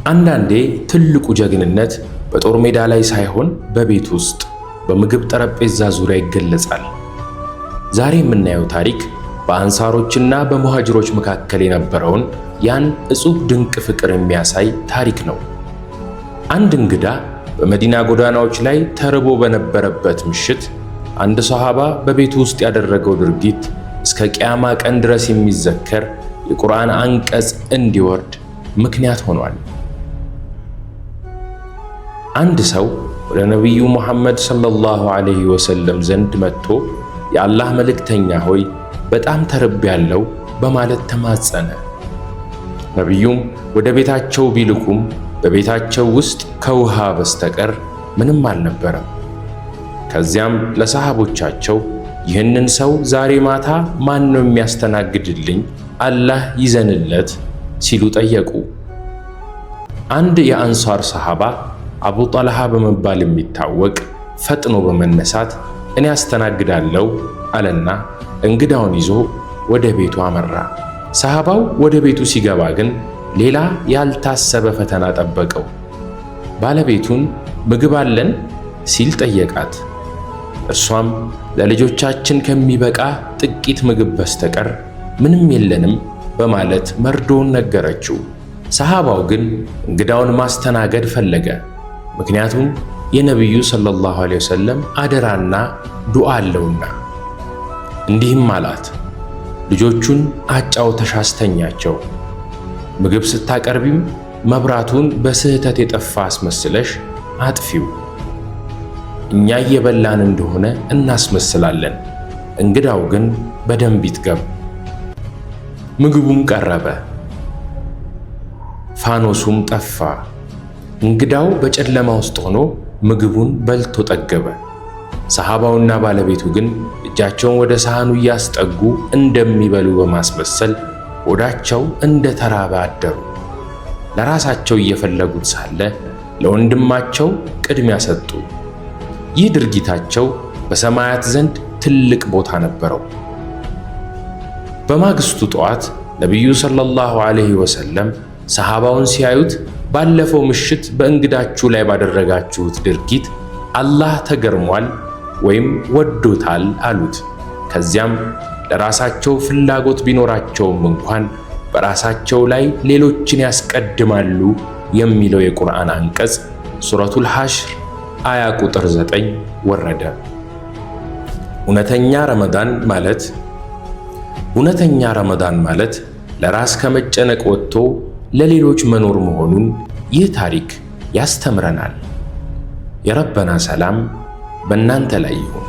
አንዳንዴ ትልቁ ጀግንነት በጦር ሜዳ ላይ ሳይሆን በቤት ውስጥ በምግብ ጠረጴዛ ዙሪያ ይገለጻል። ዛሬ የምናየው ታሪክ በአንሳሮችና በሙሃጅሮች መካከል የነበረውን ያን እጹብ ድንቅ ፍቅር የሚያሳይ ታሪክ ነው። አንድ እንግዳ በመዲና ጎዳናዎች ላይ ተርቦ በነበረበት ምሽት አንድ ሰሃባ በቤቱ ውስጥ ያደረገው ድርጊት እስከ ቂያማ ቀን ድረስ የሚዘከር የቁርአን አንቀጽ እንዲወርድ ምክንያት ሆኗል። አንድ ሰው ወደ ነቢዩ ሙሐመድ ሰለላሁ ዐለይሂ ወሰለም ዘንድ መጥቶ የአላህ መልእክተኛ ሆይ፣ በጣም ተርቤያለሁ በማለት ተማጸነ። ነቢዩም ወደ ቤታቸው ቢልኩም በቤታቸው ውስጥ ከውሃ በስተቀር ምንም አልነበረም። ከዚያም ለሰሃቦቻቸው ይህንን ሰው ዛሬ ማታ ማን ነው የሚያስተናግድልኝ? አላህ ይዘንለት ሲሉ ጠየቁ። አንድ የአንሷር ሰሃባ አቡ ጠልሃ በመባል የሚታወቅ ፈጥኖ በመነሳት እኔ አስተናግዳለሁ አለና እንግዳውን ይዞ ወደ ቤቱ አመራ። ሰሃባው ወደ ቤቱ ሲገባ ግን ሌላ ያልታሰበ ፈተና ጠበቀው። ባለቤቱን ምግብ አለን ሲል ጠየቃት። እርሷም ለልጆቻችን ከሚበቃ ጥቂት ምግብ በስተቀር ምንም የለንም በማለት መርዶውን ነገረችው። ሰሃባው ግን እንግዳውን ማስተናገድ ፈለገ። ምክንያቱም የነቢዩ ሰለላሁ ዐለይሂ ወሰለም አደራና ዱዓ አለውና። እንዲህም አላት፣ ልጆቹን አጫውተሽ አስተኛቸው። ምግብ ስታቀርቢም መብራቱን በስህተት የጠፋ አስመስለሽ አጥፊው። እኛ እየበላን እንደሆነ እናስመስላለን፣ እንግዳው ግን በደንብ ይጥገብ። ምግቡም ቀረበ፣ ፋኖሱም ጠፋ። እንግዳው በጨለማ ውስጥ ሆኖ ምግቡን በልቶ ጠገበ። ሰሃባውና ባለቤቱ ግን እጃቸውን ወደ ሳህኑ እያስጠጉ እንደሚበሉ በማስመሰል ሆዳቸው እንደ ተራበ አደሩ። ለራሳቸው እየፈለጉት ሳለ ለወንድማቸው ቅድሚያ ሰጡ። ይህ ድርጊታቸው በሰማያት ዘንድ ትልቅ ቦታ ነበረው። በማግስቱ ጠዋት ነቢዩ ሰለላሁ ዐለይሂ ወሰለም ሰሃባውን ሲያዩት ባለፈው ምሽት በእንግዳችሁ ላይ ባደረጋችሁት ድርጊት አላህ ተገርሟል ወይም ወዶታል አሉት። ከዚያም ለራሳቸው ፍላጎት ቢኖራቸውም እንኳን በራሳቸው ላይ ሌሎችን ያስቀድማሉ የሚለው የቁርአን አንቀጽ ሱረቱል ሐሽር አያ ቁጥር 9 ወረደ። እውነተኛ ረመዳን ማለት ለራስ ከመጨነቅ ወጥቶ ለሌሎች መኖር መሆኑን ይህ ታሪክ ያስተምረናል። የረበና ሰላም በእናንተ ላይ ይሁን።